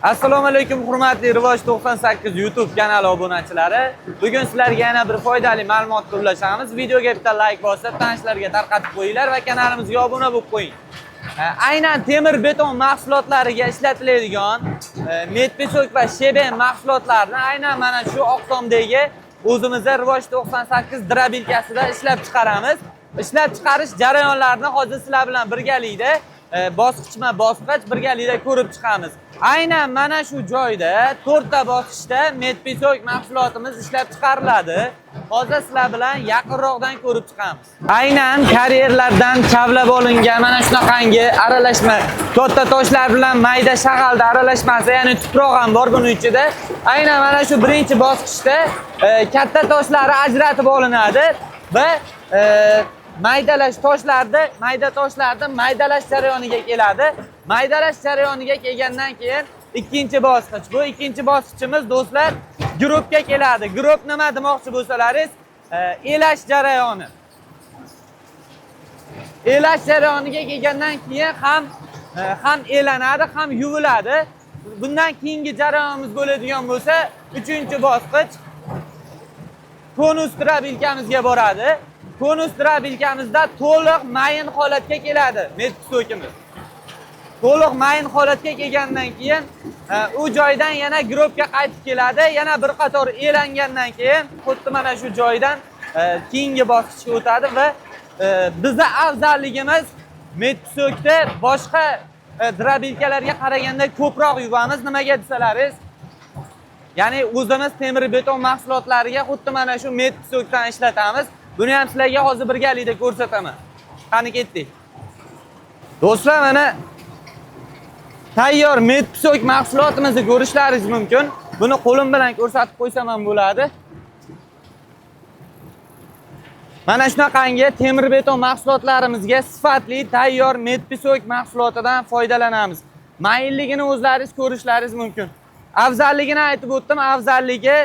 Assalomu alaykum, hurmatli Rivoj 98 YouTube kanali obunachilari. Bugun sizlarga yana bir foydali ma'lumot ulashamiz. Videoga bitta like bosib, tanishlarga tarqatib qo'yinglar va kanalimizga obuna bo'lib qo'ying. Aynan temir beton mahsulotlariga ishlatiladigan мед-песок va щебень mahsulotlarini aynan mana shu Oqtomdagi o'zimizda Rivoj 98 дробилка sida ishlab chiqaramiz. Ishlab chiqarish jarayonlarini hozir sizlar bilan birgalikda bosqichma bosqich birgalikda ko'rib chiqamiz. Aynan mana shu joyda to'rtta bosqichda мед-песок mahsulotimiz ishlab chiqariladi. Hozir sizlar bilan yaqinroqdan ko'rib chiqamiz. Aynan karyerlardan kavlab olingan mana shunaqangi aralashma, katta toshlar bilan mayda shag'alda aralashmasi, ya'ni tuproq ham bor buning ichida. Aynan mana shu birinchi bosqichda katta toshlari ajratib olinadi va maydalash toshlarni, mayda toshlarni maydalash jarayoniga keladi. Maydalash jarayoniga kelgandan keyin ikkinchi bosqich. Bu ikkinchi bosqichimiz, do'stlar, гроб ga keladi. Гроб nima demoqchi bo'lsalaringiz, elash jarayoni. Elash jarayoniga kelgandan keyin ham elanadi, ham yuviladi. Bundan keyingi jarayonimiz bo'ladigan bo'lsa, uchinchi bosqich конус дробилка mizga boradi. Конус дробилка mizda to'liq mayin holatga keladi мед-песок imiz. To'liq mayin holatga kelgandan keyin u joydan yana гроб ga qaytib keladi. Yana bir qator elangandan keyin xuddi mana shu joydan keyingi bosqichga o'tadi va bizni afzalligimiz, мед-песок da boshqa дробилка larga qaraganda ko'proq yuvamiz. Nimaga desalaringiz, ya'ni o'zimiz temir beton mahsulotlariga xuddi mana shu мед-песок dan ishlatamiz. Buni ham sizlarga hozir birgalikda ko'rsataman. Qani, ketdik. Do'stlar, mana tayyor мед-песок mahsulotimizni ko'rishlaringiz mumkin. Buni qo'lim bilan ko'rsatib qo'ysam ham bo'ladi. Mana shunaqangi temir beton mahsulotlarimizga sifatli tayyor мед-песок mahsulotidan foydalanamiz. Mayinligini o'zlaringiz ko'rishlaringiz mumkin. Afzalligini aytib o'tdim. Afzalligi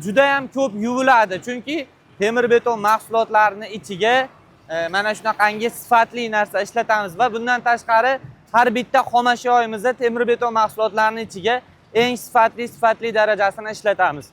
juda ham ko'p yuviladi. Chunki temir beton mahsulotlarini ichiga mana shunaqangi sifatli narsa ishlatamiz va bundan tashqari har bitta xomashyoyimizda temir beton mahsulotlarini ichiga eng sifatli darajasini ishlatamiz.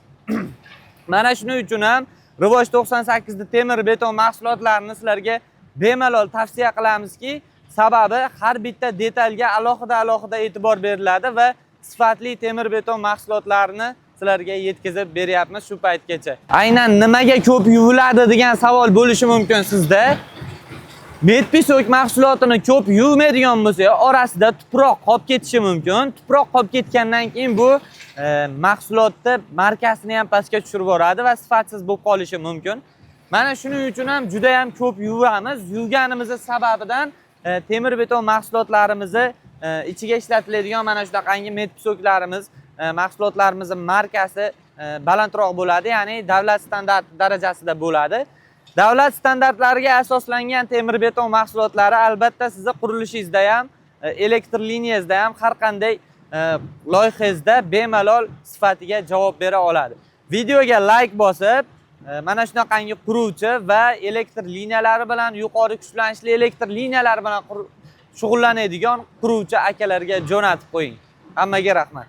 Mana shuning uchun ham Rivoj 98 ni temir beton mahsulotlarini sizlarga bemalol tavsiya qilamizki, sababi har bitta detalga alohida alohida e'tibor beriladi va sifatli temir beton mahsulotlarini sizlarga yetkazib beryapmiz shu paytgacha. Aynan nimaga ko'p yuviladi degan savol bo'lishi mumkin sizda. Мед-песок mahsulotini ko'p yuvmaydigan bo'lsa, orasida tuproq qolib ketishi mumkin. Tuproq qolib ketgandan keyin bu mahsulotni markasini ham pastga tushirib yuboradi va sifatsiz bo'lib qolishi mumkin. Mana shuning uchun ham juda ham ko'p yuvamiz. Yuvganimizni sababidan temir beton mahsulotlarimizni ichiga ishlatiladigan mana shunaqangi мед-песок larimiz, mahsulotlarimizni markasi balandroq bo'ladi, ya'ni davlat standart darajasida bo'ladi. Davlat standartlariga asoslangan temir beton mahsulotlari albatta sizni qurilishingizda ham, elektr liniyangizda ham, har qanday loyihangizda bemalol sifatiga javob bera oladi. Videoga like bosib, mana shunaqangi quruvchi va elektr liniyalari bilan, yuqori kuchlanishli elektr liniyalari bilan shug'ullanadigan quruvchi akalarga jo'natib qo'ying. Hammaga rahmat.